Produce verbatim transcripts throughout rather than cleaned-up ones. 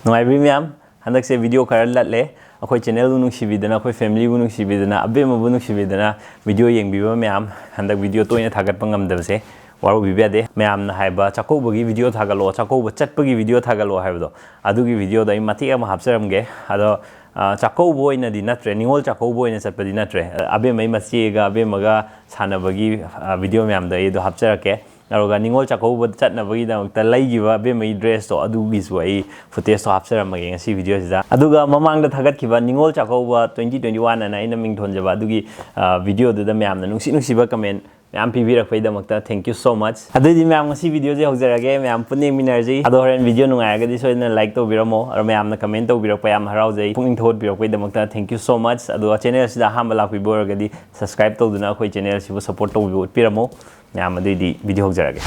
ꯅꯨꯡꯉꯥꯏꯕꯤ ꯃꯌꯥꯝ, ꯍꯟꯗꯛꯁꯦ ꯚꯤꯗꯤꯑꯣ ꯈꯔ ꯂꯠꯂꯦ꯫ ꯑꯩꯈꯣꯏ ꯆꯦꯅꯦꯜꯕꯨ ꯅꯨꯡꯁꯤꯕꯤꯗꯅ, ꯑꯩꯈꯣꯏ ꯐꯦꯃꯤꯂꯤꯕꯨ ꯅꯨꯡꯁꯤꯕꯤꯗꯅ, ꯑꯕꯦꯝꯃꯕꯨ ꯅꯨꯡꯁꯤꯕꯤꯗꯅ ꯚꯤꯗꯤꯑꯣ ꯌꯦꯡꯕꯤꯕ ꯃꯌꯥꯝ, ꯍꯟꯗꯛ ꯚꯤꯗꯤꯑꯣ ꯇꯣꯏꯅ ꯊꯥꯒꯠꯄ ꯉꯝꯗꯕꯁꯦ ꯋꯥꯔꯧꯕꯤꯕ ꯌꯥꯗꯦ꯫ ꯃꯌꯥꯝꯅ ꯍꯥꯏꯕ, "ꯆꯥꯛꯀꯧꯕꯒꯤ ꯚꯤꯗꯤꯑꯣ ꯊꯥꯒꯠꯂꯛꯑꯣ, ꯆꯥꯛꯀꯧꯕ ꯆꯠꯄꯒꯤ ꯚꯤꯗꯤꯑꯣ ꯊꯥꯒꯠꯂꯛꯑꯣ" ꯍꯥꯏꯕꯗꯣ, ꯑꯗꯨꯒꯤ ꯚꯤꯗꯤꯑꯣꯗꯣ ꯑꯩ ꯃꯇꯦꯛ ꯑꯃ ꯍꯥꯞꯆꯔꯝꯒꯦ꯫ ꯑꯗꯣ, ꯑ, ꯆꯥꯛꯀꯧꯕ ꯑꯣꯏꯅꯗꯤ ꯅꯠꯇ꯭ꯔꯦ, ꯅꯤꯉꯣꯜ ꯆꯥꯛꯀꯧꯕ ꯑꯣꯏꯅ ꯆꯠꯄꯗꯤ ꯅꯠꯇ꯭ꯔꯦ꯫ ꯑꯕꯦꯝꯃꯩ ꯃꯆꯦꯒ ꯑꯕꯦꯝꯃꯒ ꯁꯥꯟꯅꯕꯒꯤ, ꯑ, ꯚꯤꯗꯤꯑꯣ ꯃꯌꯥꯝꯗꯣ ꯑꯩ ꯑꯗꯣ ꯍꯥꯞꯆꯔꯛꯀꯦ꯫ ꯑꯗꯨꯒ ꯅꯤꯉꯣꯜ ꯆꯥꯛꯀꯧꯕ ꯆꯠꯅꯕꯒꯤꯗꯃꯛꯇ ꯂꯩꯈꯤꯕ ꯑꯕꯦꯝꯃꯒꯤ ꯗ꯭ꯔꯦꯁꯇꯣ, ꯑꯗꯨꯒꯤꯁꯨ ꯑꯩ ꯐꯨꯇꯦꯖꯇꯣ ꯍꯥꯞꯆꯔꯝꯃꯒꯦ ꯉꯁꯤ ꯚꯤꯗꯤꯑꯣꯁꯤꯗ꯫ ꯑꯗꯨꯒ ꯃꯃꯥꯡꯗ ꯊꯥꯒꯠꯈꯤꯕ ꯅꯤꯉꯣꯜ ꯆꯥꯛꯀꯧꯕ twenty twenty-one ꯑꯅ ꯑꯩꯅ ꯃꯤꯡ ꯊꯣꯟꯖꯕ ꯑꯗꯨꯒꯤ, ꯑ, ꯚꯤꯗꯤꯑꯣꯗꯨꯗ ꯃꯌꯥꯝꯅ ꯅꯨꯡꯁꯤ ꯅꯨꯡꯁꯤꯕ ꯀꯃꯦꯟ ꯃꯌꯥꯝ ꯄꯤꯕꯤꯔꯛꯄꯒꯤꯗꯃꯛꯇ thank you so much꯫ ꯑꯗꯨꯑꯣꯏꯗꯤ ꯃꯌꯥꯝ, ꯉꯁꯤ ꯚꯤꯗꯤꯑꯣꯁꯦ ꯍꯧꯖꯔꯒꯦ, ꯃꯌꯥꯝ ꯄꯨꯟꯅ ꯌꯦꯡꯃꯤꯟꯅꯔꯁꯤ꯫ ꯑꯗꯣ ꯍꯣꯔꯦꯟ ꯚꯤꯗꯤꯑꯣ ꯅꯨꯡꯉꯥꯏꯔꯒꯗꯤ ꯁꯣꯏꯗꯅ ꯂꯥꯏꯛ ꯇꯧꯕꯤꯔꯝꯃꯣ꯫ ꯑꯗꯣ ꯃꯌꯥꯝꯅ ꯀꯃꯦꯟ ꯇꯧꯕꯤꯔꯛꯄ ꯌꯥꯝ ꯍꯔꯥꯎꯖꯩ, ꯄꯨꯛꯅꯤꯡ ꯊꯧꯒꯠꯄꯤꯔꯛꯄꯒꯤꯗꯃꯛꯇ thank you so much꯫ ꯑꯗꯨꯒ ꯆꯦꯅꯦꯜꯁꯤꯗ ꯑꯍꯥꯟꯕ ꯂꯥꯛꯄꯤꯕ ꯑꯣꯏꯔꯒꯗꯤ subscribe ꯇꯧꯗꯨꯅ ꯑꯩꯈꯣꯏ ꯆꯦꯅꯦꯜꯁꯤꯕꯨ support ꯇꯧꯕꯤꯕ ꯎꯠꯄꯤꯔꯝꯃꯣ꯫ ꯃꯌꯥꯝ, ꯑꯗꯨꯑꯣꯏꯗꯤ ꯚꯤꯗꯤꯑꯣ ꯍꯧꯖꯔꯒꯦ꯫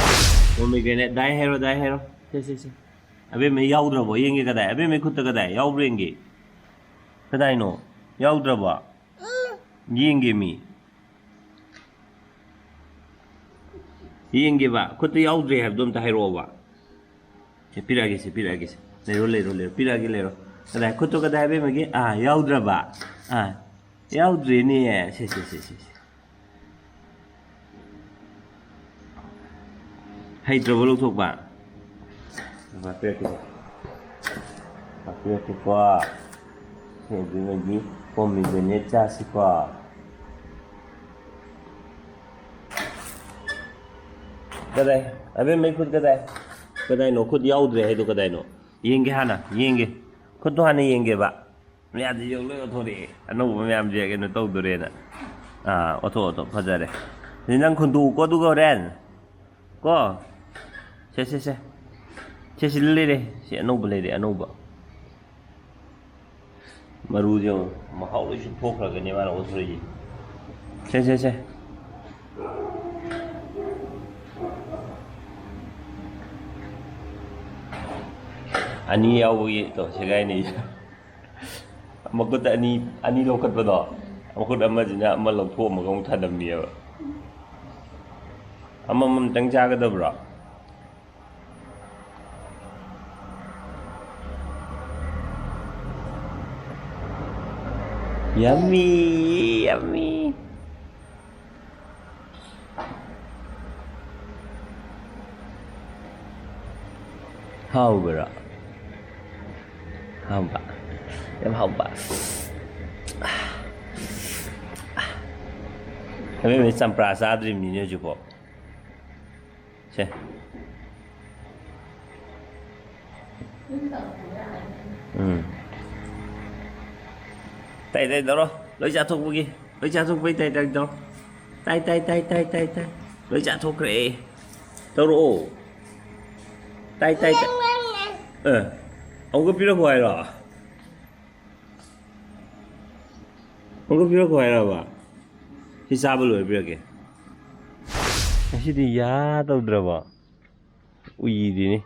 Pomegranate, ꯗꯥꯏ ꯍꯥꯏꯔꯣ, ꯗꯥꯏ ꯍꯥꯏꯔꯣ꯫ ꯁꯦ, ꯁꯦ, ꯁꯦ꯫ ꯑꯕꯦꯝꯃ ꯌꯥꯎꯗ꯭ꯔꯕꯣ? ꯌꯦꯡꯒꯦ ꯀꯗꯥꯏ? ꯑꯕꯦꯝꯃꯩ ꯈꯨꯠꯇ ꯀꯗꯥꯏ? ꯌꯥꯎꯕ꯭ꯔꯥ ꯌꯦꯡꯒꯦ꯫ ꯀꯗꯥꯏꯅꯣ? ꯌꯥꯎꯗ꯭ꯔꯕꯣ? ꯌꯦꯡꯒꯦ ꯃꯤ꯫ ꯌꯦꯡꯒꯦꯕ꯫ ꯈꯨꯠꯇ ꯌꯥꯎꯗ꯭ꯔꯦ ꯍꯥꯏꯕꯗꯣ ꯑꯝꯇ ꯍꯥꯏꯔꯛꯑꯣꯕ꯫ ꯁꯦ, ꯄꯤꯔꯛꯑꯒꯦ, ꯁꯦ, ꯄꯤꯔꯛꯑꯒꯦ, ꯁꯦ꯫ ꯂꯩꯔꯣ, ꯂꯩꯔꯣ, ꯂꯩꯔꯣ꯫ ꯄꯤꯔꯛꯑꯒꯦ, ꯂꯩꯔꯣ꯫ ꯀꯗꯥꯏ? ꯈꯨꯠꯇꯣ ꯀꯗꯥꯏ, ꯑꯕꯦꯝꯃꯒꯤ? ꯑꯥ, ꯌꯥꯎꯗ꯭ꯔꯕ? ꯑꯥ, ꯌꯥꯎꯗ꯭ꯔꯦꯅꯦ꯫ ꯁꯦ, ꯁꯦ, ꯁꯦ, ꯁꯦ, ꯁꯦ꯫ ꯍꯩꯇ꯭ꯔꯕꯣ ꯂꯧꯊꯣꯛꯄ? ꯄꯤꯔꯛꯀꯦ, ꯄꯤꯔꯛꯀꯦ꯫ ꯄꯤꯔꯛꯀꯦꯀꯣ꯫ ꯁꯦ, ꯑꯗꯨꯃꯗꯤ pomegranate ꯆꯥꯁꯤꯀꯣ꯫ ꯀꯗꯥꯏ? ꯑꯕꯦꯝꯃꯩ ꯈꯨꯠ ꯀꯗꯥꯏ? ꯀꯗꯥꯏꯅꯣ? ꯈꯨꯠ ꯌꯥꯎꯗ꯭ꯔꯦ ꯍꯥꯏꯗꯣ ꯀꯗꯥꯏꯅꯣ? ꯌꯦꯡꯒꯦ ꯍꯥꯟꯅ, ꯌꯦꯡꯒꯦ꯫ ꯈꯨꯠꯇꯣ ꯍꯥꯟꯅ ꯌꯦꯡꯒꯦꯕ꯫ ꯃꯌꯥꯝꯁꯦ ꯌꯦꯡꯉꯨ, ꯂꯣꯏ ꯑꯣꯟꯊꯣꯔꯛꯑꯦ꯫ ꯑꯅꯧꯕ ꯃꯌꯥꯝꯁꯦ ꯀꯩꯅꯣ ꯇꯧꯗꯣꯔꯦꯅ꯫ ꯑꯥ, ꯑꯣꯟꯊꯣꯛ, ꯑꯣꯟꯊꯣꯛ, ꯐꯖꯔꯦ꯫ ꯑꯗꯨ ꯅꯪ ꯈꯨꯟꯗꯣꯛꯎꯀꯣ, ꯑꯗꯨꯒ ꯍꯣꯔꯦꯟ꯫ ꯀꯣ? ꯁꯦ, ꯁꯦ, ꯁꯦ꯫ ꯁꯦ, ꯁꯤꯗ ꯂꯩꯔꯦ꯫ ꯁꯤ ꯑꯅꯧꯕ ꯂꯩꯔꯦ, ꯑꯅꯧꯕ꯫ ꯃꯔꯨꯁꯦ ꯌꯦꯡꯉꯨ, ꯃꯍꯥꯎ ꯂꯣꯏ ꯆꯨꯞꯊꯣꯛꯈ꯭ꯔꯒꯅꯤ ꯃꯥꯅ ꯑꯣꯟꯊꯣꯔꯛꯏꯁꯦ꯫ ꯁꯦ, ꯁꯦ, ꯁꯦ꯫ ꯑꯅꯤ ꯌꯥꯎꯕꯒꯤ ꯇꯣ, ꯁꯦꯒꯥꯏꯅꯩ꯫ ꯃꯈꯨꯠꯇ ꯑꯅꯤ, ꯑꯅꯤ ꯂꯧꯈꯠꯄꯗꯣ, ꯃꯈꯨꯠ ꯑꯃꯁꯤꯅ ꯑꯃ ꯂꯧꯊꯣꯛꯑꯝꯃꯒ ꯑꯃꯨꯛ ꯊꯅꯝꯃꯤꯑꯕ꯫ ꯑꯃꯃꯝꯇꯪ ꯆꯥꯒꯗꯕ꯭ꯔꯣ? Yummy, yummy. ꯍꯥꯎꯕ꯭ꯔꯥ? ꯍꯥꯎꯕ꯫ ꯌꯥꯝ ꯍꯥꯎꯕ꯫ ꯑꯕꯦꯝꯃꯗꯤ ꯆꯝꯄ꯭ꯔꯥ ꯆꯥꯗ꯭ꯔꯤꯕꯅꯤꯅꯦ ꯍꯧꯖꯤꯛꯐꯥꯎ꯫ ꯁꯦ꯫ ꯎꯝ꯫ ꯇꯥꯏ ꯇꯥꯏ ꯇꯧꯔꯣ꯫ ꯂꯣꯏ ꯆꯥꯊꯣꯛꯄꯒꯤ꯫ ꯂꯣꯏ ꯆꯥꯊꯣꯛꯄꯒꯤ ꯇꯥꯏ ꯇꯥꯏ ꯇꯧꯔꯣ꯫ ꯇꯥꯏ ꯇꯥꯏ ꯇꯥꯏ ꯇꯥꯏ ꯇꯥꯏ ꯇꯥꯏ꯫ ꯂꯣꯏ ꯆꯥꯊꯣꯛꯈ꯭ꯔꯦ꯫ ꯇꯧꯔꯛꯑꯣ꯫ ꯇꯥꯏ ꯇꯥꯏ ꯇꯥꯏ꯫ ꯑꯦ꯫ ꯑꯃꯨꯛꯀ ꯄꯤꯔꯛꯈꯣ ꯍꯥꯏꯔꯣ? ꯑꯃꯨꯛꯀ ꯄꯤꯔꯛꯈꯣ ꯍꯥꯏꯔꯕ? ꯁꯤ ꯆꯥꯕ ꯂꯣꯏꯔ ꯄꯤꯔꯛꯀꯦ꯫ ꯉꯁꯤꯗꯤ ꯌꯥ ꯇꯧꯗ꯭ꯔꯕꯣ? ꯎꯏꯗꯤꯅꯤ꯫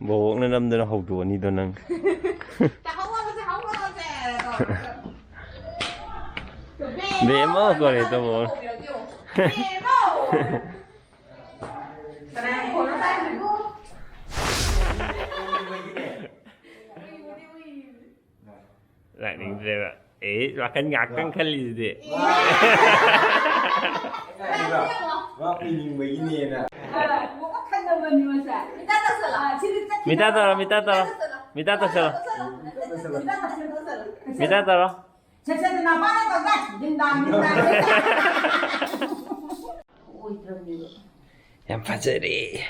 ꯕꯣꯕꯣꯛꯅ ꯅꯝꯗꯅ ꯍꯧꯗꯣꯛꯑꯅꯤꯗꯣ ꯅꯪ꯫ ꯆꯥꯍꯧꯔꯣꯁꯦ, ꯆꯥꯍꯧꯔꯣꯁꯦ꯫ ꯕꯦꯝꯃ ꯀꯧꯔꯦ ꯇꯥꯃꯣ꯫ ꯕꯦꯝꯃ꯫ ꯀꯅꯥ ꯈꯣꯟꯅꯣ ꯇꯥꯏꯗꯨꯕꯨ? ꯂꯥꯛꯅꯤꯡꯗ꯭ꯔꯦꯕ꯫ ꯑꯦ, ꯋꯥꯈꯜ ꯉꯥꯛꯇꯪ ꯈꯜꯂꯤꯁꯤꯗꯤ꯫ ꯋꯥ ꯄꯤꯅꯤꯡꯕꯒꯤꯅꯦꯅ꯫ ꯃꯤꯇꯥ ꯇꯧꯔꯣ, ꯃꯤꯇꯥ ꯇꯧꯔꯣ꯫ ꯃꯤꯇꯥ ꯇꯧꯁꯜꯂꯣ꯫ ꯃꯤꯇꯥ ꯇꯧꯔꯣ꯫ ꯁꯦ, ꯁꯦ, ꯅꯄꯥꯅ ꯇꯧꯗꯥꯏ? ꯗꯤꯟ ꯗꯥꯡ, ꯗꯤꯟ ꯗꯥꯡ꯫ ꯑꯣꯏꯗ꯭ꯔꯕꯅꯦꯕ꯫ ꯌꯥꯝ ꯐꯖꯔꯦ꯫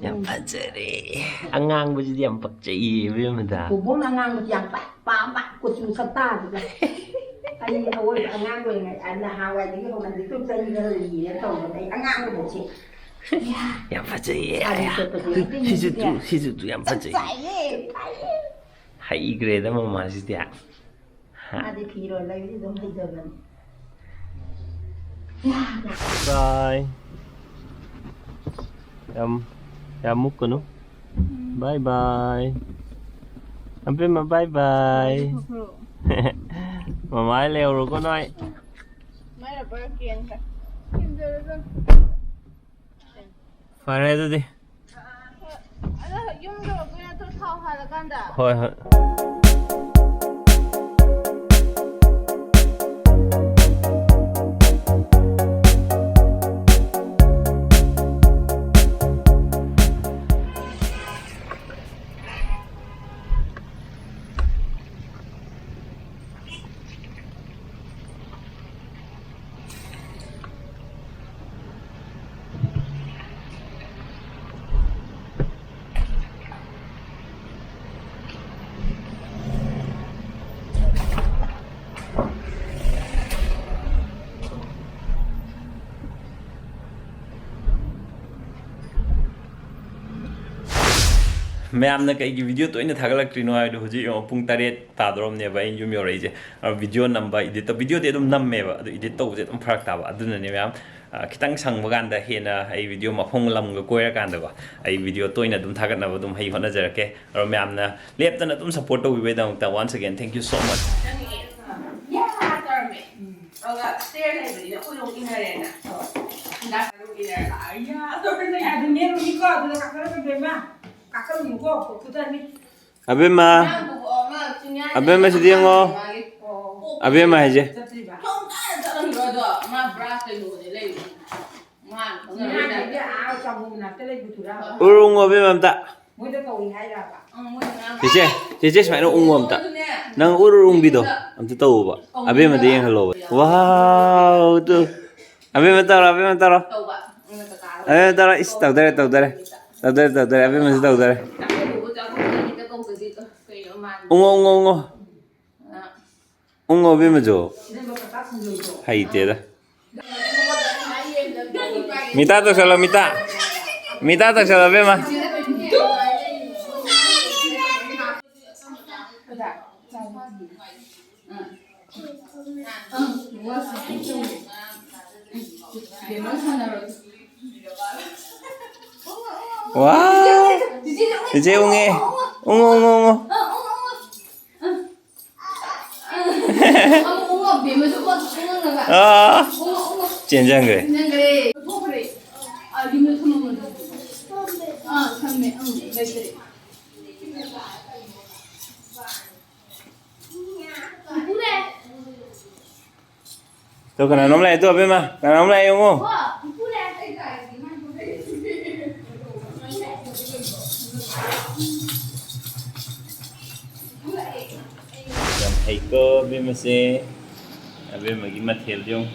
ꯌꯥꯝ ꯐꯖꯔꯦ꯫ ꯑꯉꯥꯡꯕꯁꯤꯗꯤ ꯌꯥꯝ ꯄꯛꯆꯩꯌꯦ, ꯏꯕꯦꯝꯃꯗ꯫ ꯕꯣꯕꯣꯛꯅ ꯑꯉꯥꯡꯕꯁꯤ ꯌꯥꯝ ꯄꯥꯝ-, ꯄꯥꯝꯕ, ꯀꯨꯆꯨ ꯁꯛꯇꯥꯗꯨꯒ꯫ ꯑꯩ ꯑꯋꯣꯏꯕ ꯑꯉꯥꯡ ꯑꯣꯏꯔꯤꯉꯩ, ꯑ, ꯅꯍꯥꯟꯋꯥꯏꯗꯒꯤ ꯍꯧꯅ ꯍꯧꯖꯤꯛꯇ ꯆꯍꯤ ꯈꯔ ꯂꯤꯔꯦꯅ ꯇꯧꯕꯅꯦ꯫ ꯑꯩ ꯑꯉꯥꯡꯕꯁꯦ꯫ ꯌꯥꯝ ꯐꯖꯩꯌꯦ꯫ ꯁꯥꯔꯤ ꯁꯦꯠꯄꯁꯦ꯫ ꯁꯤꯁꯨ ꯇꯨ, ꯁꯤꯁꯨ ꯇꯨ ꯌꯥꯝ ꯐꯖꯩ꯫ ꯆꯥꯏꯌꯦ, ꯆꯥꯏꯌꯦ꯫ ꯍꯩꯈ꯭ꯔꯦꯗ ꯃꯃꯥꯁꯤꯗꯤ꯫ ꯃꯥꯗꯤ ꯐꯤꯔꯣꯜ ꯂꯩꯕꯗꯤ ꯑꯗꯨꯝ ꯍꯩꯖꯕꯅꯤ꯫ ꯕꯥꯏ꯫ ꯌꯥꯝ, ꯌꯥꯝ ꯃꯨꯛꯀꯅꯨ꯫ ꯕꯥꯏ ꯕꯥꯏ꯫ ꯑꯕꯦꯝꯃ, ꯕꯥꯏ ꯕꯥꯏ꯫ ꯃꯃꯥꯏ ꯂꯩꯍꯧꯔꯣꯀꯣ ꯅꯣꯏ꯫ ꯃꯥꯏ ꯔꯕꯔ ꯀꯦꯟꯈ꯭ꯔꯦ꯫ ꯐꯔꯦ ꯑꯗꯨꯗꯤ꯫ ꯑꯗꯣ ꯌꯨꯝ ꯌꯧꯔꯛꯄꯩ ꯅꯠꯇ꯭ꯔꯣ ꯊꯥꯎ ꯍꯥꯜꯂꯀꯥꯟꯗ? ꯍꯣꯏ, ꯍꯣꯏ꯫ ꯃꯌꯥꯝꯅ ꯀꯩꯒꯤ ꯚꯤꯗꯤꯑꯣ ꯇꯣꯏꯅ ꯊꯥꯒꯠꯂꯛꯇ꯭ꯔꯤꯅꯣ ꯍꯥꯏꯕꯗꯣ, ꯍꯧꯖꯤꯛ ꯌꯦꯡꯉꯣ, ꯄꯨꯡ ꯇꯔꯦꯠ ꯇꯥꯗꯣꯔꯝꯅꯦꯕ ꯑꯩꯅ ꯌꯨꯝ ꯌꯧꯔꯛꯏꯁꯦ꯫ ꯑ, ꯚꯤꯗꯤꯑꯣ ꯅꯝꯕ, ꯏꯗꯤꯠ ꯇꯧ-, ꯚꯤꯗꯤꯑꯣꯗꯤ ꯑꯗꯨꯝ ꯅꯝꯃꯦꯕ, ꯑꯗꯨ ꯏꯗꯤꯠ ꯇꯧꯕꯁꯦ ꯑꯗꯨꯝ ꯐꯔꯛ ꯇꯥꯕ꯫ ꯑꯗꯨꯅꯅꯦ ꯃꯌꯥꯝ, ꯑ, ꯈꯤꯇꯪ ꯁꯪꯕ ꯀꯥꯟꯗ, ꯍꯦꯟꯅ ꯑꯩ ꯚꯤꯗꯤꯑꯣ ꯃꯐꯝ ꯂꯝꯒ ꯀꯣꯏꯔꯀꯥꯟꯗꯀꯣ, ꯑꯩ ꯚꯤꯗꯤꯑꯣ ꯇꯣꯏꯅ ꯑꯗꯨꯝ ꯊꯥꯒꯠꯅꯕ ꯑꯗꯨꯝ ꯑꯩ ꯍꯣꯠꯅꯖꯔꯛꯀꯦ꯫ ꯑꯗꯣ ꯃꯌꯥꯝꯅ ꯂꯦꯞꯇꯅ ꯑꯗꯨꯝ support ꯇꯧꯕꯤꯕꯩꯗꯃꯛꯇ once again thank you so much. ꯌꯥ ꯇꯧꯔꯝꯃꯦ꯫ ꯑꯗꯨꯒ ꯁ꯭ꯇꯦꯌꯔ ꯂꯩꯕꯅꯤꯅ ꯑꯩꯈꯣꯏ ꯑꯃꯨꯛ ꯏꯟꯅꯔꯦꯅ꯫ ꯍꯟꯗꯛ ꯑꯗꯨꯝ ꯏꯟꯅꯔꯒ, ꯑꯌꯥ ꯇꯧꯔ ꯂꯩ꯫ ꯑꯗꯨ ꯅꯦꯝꯕꯅꯤꯀꯣ, ꯑꯗꯨꯗ ꯀꯥꯈꯠꯂꯛꯀꯗꯣꯏꯃ꯫ ꯀꯥꯈꯠꯂꯨꯅꯨꯀꯣ, ꯈꯨꯠꯇꯅꯤ꯫ ꯑꯕꯦꯝꯃ, ꯑꯉꯥꯡꯗꯨꯕꯨ, ꯑꯣ, ꯑꯃ ꯆꯤꯡꯌꯥ ꯑꯕꯦꯝꯃ, ꯁꯤꯗ ꯌꯦꯡꯉꯣ꯫ ꯃꯥꯒꯤ ꯑꯕꯦꯝꯃ ꯍꯥꯏꯁꯦ꯫ ꯆꯠꯇ꯭ꯔꯤꯕ꯫ ꯁꯣꯝ ꯀꯥꯏꯗ ꯆꯠꯂꯝꯈꯤꯔꯣꯏ ꯑꯗꯣ, ꯃꯥ ꯕ꯭ꯔꯥ ꯀꯩꯅꯣꯅꯦ ꯂꯩꯔꯤꯁꯦ꯫ ꯃꯥ ꯈꯪꯅꯔꯣꯏ ꯆꯤꯡꯌꯥꯗꯒꯤ ꯇꯥꯏꯞꯇ꯫ ꯑꯥ ꯆꯥꯎꯕ ꯃꯅꯥꯛꯇ ꯂꯩꯕꯗꯨꯔꯥ? ꯎꯔꯨ ꯎꯉꯣ ꯑꯕꯦꯝꯃ ꯑꯝꯇ꯫ ꯃꯣꯏꯗ ꯀꯧꯏ ꯍꯥꯏꯔꯕ? ꯑꯪ, ꯃꯣꯏ ꯑꯉꯥꯡ꯫ ꯆꯦꯆꯦ, ꯆꯦꯆꯦ ꯁꯨꯃꯥꯏꯅ ꯎꯉꯣ ꯑꯝꯇ꯫ ꯑꯗꯨꯅꯦ꯫ ꯅꯪ ꯎꯔꯨ ꯎꯪꯕꯤꯗꯣ ꯑꯝꯇ ꯇꯧꯋꯣꯕ꯫ ꯑꯕꯦꯝꯃꯗ ꯌꯦꯡꯍꯜꯂꯣꯕ꯫ ꯋꯥꯎ, ꯇꯨ꯫ ꯑꯕꯦꯝꯃ ꯇꯧꯔꯣ, ꯑꯕꯦꯝꯃ ꯇꯧꯔꯣ꯫ ꯇꯧꯕ꯫ ꯎꯝ, ꯀꯀꯥ꯫ ꯑꯕꯦꯝꯃ ꯇꯧꯔꯣ꯫ ꯏꯁ, ꯇꯧꯗꯔꯦ, ꯇꯧꯗꯔꯦ꯫ ꯇꯧꯗꯔꯦ, ꯇꯧꯗꯔꯦ꯫ ꯑꯕꯦꯝꯃꯁꯨ ꯇꯧꯗꯔꯦ꯫ ꯆꯥꯛꯈꯨꯝꯗꯕꯨ ꯆꯥꯛꯈꯨꯝ ꯅꯨꯃꯤꯠꯇ ꯀꯧꯗꯗꯤ ꯀꯩꯅꯣ ꯃꯥꯟꯗꯦ꯫ ꯎꯉꯣ, ꯎꯉꯣ, ꯎꯉꯣ꯫ ꯑ꯫ ꯎꯉꯣ, ꯑꯕꯦꯝꯃꯁꯨ꯫ ꯁꯤꯗ ꯀꯀꯥ ꯁꯤꯡꯖꯨꯗꯣ꯫ ꯍꯩꯇꯦꯗ꯫ ꯃꯤꯇꯥ ꯇꯧꯁꯜꯂꯣ, ꯃꯤꯇꯥ꯫ ꯃꯤꯇꯥ ꯇꯧꯁꯜꯂꯣ, ꯑꯕꯦꯝꯃ꯫ ꯋꯥ! ꯆꯤꯆꯦ ꯎꯪꯉꯦ꯫ ꯎꯪꯉꯣ, ꯎꯪꯉꯣ, ꯎꯪꯉꯣ꯫ ꯑꯥ! ꯆꯦꯟꯖꯟꯈ꯭ꯔꯦ꯫ ꯇꯣ, ꯀꯅꯥꯅꯣꯝ ꯂꯥꯛꯑꯦ ꯇꯣ, ꯑꯕꯦꯝꯃ꯫ ꯀꯅꯥꯅꯣꯝ ꯂꯥꯛꯑꯦ ꯌꯦꯡꯉꯣ꯫ ꯌꯥꯝ ꯍꯩꯀꯣ ꯑꯕꯦꯝꯃꯁꯦ꯫ ꯑꯕꯦꯝꯃꯒꯤ ꯃꯊꯦꯜꯗꯤ ꯌꯦꯡꯉꯨ꯫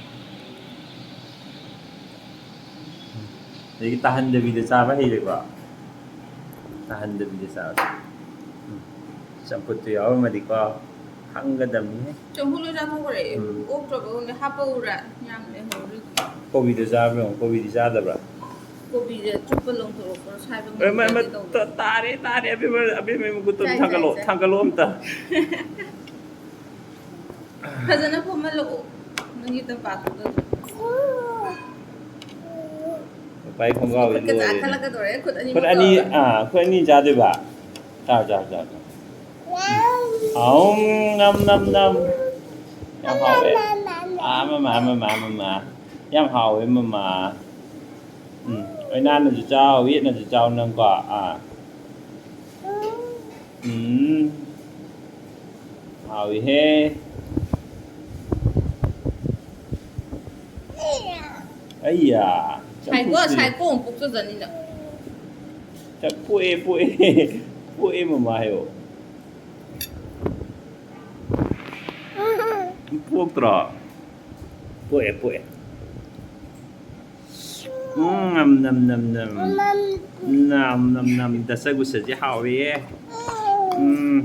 ꯑꯗꯒꯤ ꯇꯥꯍꯟꯗꯕꯤꯗ ꯆꯥꯕ ꯍꯩꯔꯦꯀꯣ꯫ ꯇꯥꯍꯟꯗꯕꯤꯗ ꯆꯥꯕ꯫ ꯎꯝ꯫ ꯆꯝꯐꯨꯠꯇꯨ ꯌꯥꯎꯔꯝꯃꯗꯤꯀꯣ, ꯈꯪꯒꯗꯕꯅꯤꯍꯦ꯫ ꯆꯝꯐꯨꯠ ꯂꯣꯏ ꯆꯥꯊꯣꯛꯈ꯭ꯔꯦ꯫ ꯎꯝ꯫ ꯑꯣꯛꯇ꯭ꯔꯕ ꯈꯪꯗꯦ, ꯍꯥꯞꯄꯛꯎꯔꯥ? ꯌꯥꯝ ꯂꯩꯍꯧꯔꯤ꯫ ꯀꯣꯕꯤꯗꯣ ꯆꯥꯕ꯭ꯔꯥ ꯌꯦꯡꯉꯨ, ꯀꯣꯕꯤꯗꯤ ꯆꯥꯗꯕ꯭ꯔꯥ? ꯀꯣꯕꯤꯁꯦ ꯑꯆꯨꯞꯄ ꯂꯧꯊꯣꯔꯛꯄ꯭ꯔꯣ? ꯁꯥꯏꯕ ꯑꯦ, ꯃ- ꯃ- ꯉꯝꯗ꯭ꯔꯗꯤ ꯇꯧꯕ꯫ ꯇ- ꯇꯥꯔꯦ ꯇꯥꯔꯦ ꯑꯕꯦꯝꯃ ꯑꯕꯦꯝꯃ ꯃꯈꯨꯠꯇꯣ ꯆꯥꯏ, ꯊꯥꯡꯒꯠꯂꯣ ꯆꯥꯏ, ꯆꯥꯏ꯫ ꯊꯥꯡꯒꯠꯂꯣ ꯑꯝꯇ꯫ ꯐꯖꯅ ꯐꯝꯍꯜꯂꯛꯑꯣ ꯅꯪꯒꯤ ꯇꯝꯄꯥꯛꯇꯨꯗ꯫ ꯄꯥꯏ ꯈꯣꯡꯒ꯭ꯔꯥꯎꯁꯦ ꯈꯨꯠꯀ ꯂꯣꯏꯔꯦꯅꯦ꯫ ꯆꯥꯈꯠꯂꯛꯀꯗꯧꯔꯦ, ꯈꯨꯠ ꯑꯅꯤꯃꯛ ꯈꯨꯠ ꯑꯅꯤ ꯇꯧꯔꯒ꯫ ꯑꯥ ꯈꯨꯠ ꯑꯅꯤ ꯆꯥꯗꯣꯏꯕ꯫ ꯆꯥꯎ ꯆꯥꯎ ꯆꯥꯎ ꯆꯥꯎ꯫ ꯑꯥꯎꯝ ꯅꯝ ꯅꯝ ꯅꯝ꯫ ꯌꯥꯝ ꯍꯥꯎꯋꯦ꯫ ꯑꯥ ꯃꯃꯥ ꯃꯃꯥ ꯃꯃꯥ꯫ ꯌꯥꯝ ꯍꯥꯎꯋꯦ ꯃꯃꯥ꯫ ꯎꯝ ꯑꯣꯏꯅꯥꯅꯁꯨ ꯆꯥꯎ ꯌꯦꯠꯅꯁꯨ ꯆꯥꯎ ꯅꯪꯀꯣ꯫ ꯑꯥ꯫ ꯎꯝ꯫ ꯍꯥꯎꯏꯍꯦ꯫ ꯑꯩꯌꯥ꯫ ꯁꯥꯏꯀꯣ ꯆꯝꯐꯨꯠꯁꯤ꯫ ꯁꯥꯏꯀꯣ ꯑꯃꯨꯛ ꯄꯣꯛꯆꯖꯅꯤꯅ꯫ ꯆ- ꯄꯣꯛꯑꯦ ꯄꯣꯛꯑꯦ꯫ ꯄꯣꯛꯑꯦ ꯃꯃꯥ ꯍꯥꯏꯌꯣ꯫ ꯄꯣꯛꯇ꯭ꯔꯣ? ꯄꯣꯛꯑꯦ ꯄꯣꯛꯑꯦ꯫ ꯎꯝ ꯅꯝ ꯅꯝ ꯅꯝ ꯅꯝ꯫ ꯅꯝ ꯅꯝ ꯅꯝ ꯗꯁꯀꯨꯁꯁꯦ ꯍꯥꯎꯔꯤꯌꯦ꯫ ꯎꯝ꯫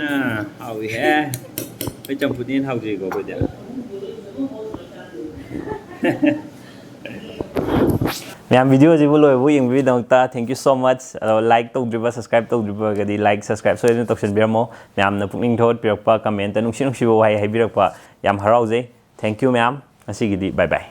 ꯑꯥ ꯍꯥꯎꯏꯍꯦ꯫ ꯑꯩꯈꯣꯏ ꯆꯝꯐꯨꯠꯅ ꯍꯦꯟꯅ ꯍꯥꯎꯖꯩꯀꯣ ꯑꯩꯈꯣꯏꯗꯤ꯫ ꯃꯌꯥꯝ video ꯁꯤꯕꯨ ꯂꯣꯏꯕ ꯌꯦꯡꯕꯤꯕꯒꯤꯗꯃꯛꯇ thank you so much꯫ ꯑꯗꯣ like ꯇꯧꯗ꯭ꯔꯤꯕ subscribe ꯇꯧꯗ꯭ꯔꯤꯕꯒꯗꯤ like subscribe ꯁꯣꯏꯗꯅ ꯇꯧꯁꯟꯕꯤꯔꯝꯃꯣ꯫ ꯃꯌꯥꯝꯅ ꯄꯨꯛꯅꯤꯡ ꯊꯧꯒꯠꯄꯤꯔꯛꯄ comment ꯇ ꯅꯨꯡꯁꯤ ꯅꯨꯡꯁꯤꯕ ꯋꯥꯍꯩ ꯍꯥꯏꯕꯤꯔꯛꯄ ꯌꯥꯝ ꯍꯔꯥꯎꯖꯩ꯫ Thank you ꯃꯌꯥꯝ꯫ ꯉꯁꯤꯒꯤꯗꯤ bye bye꯫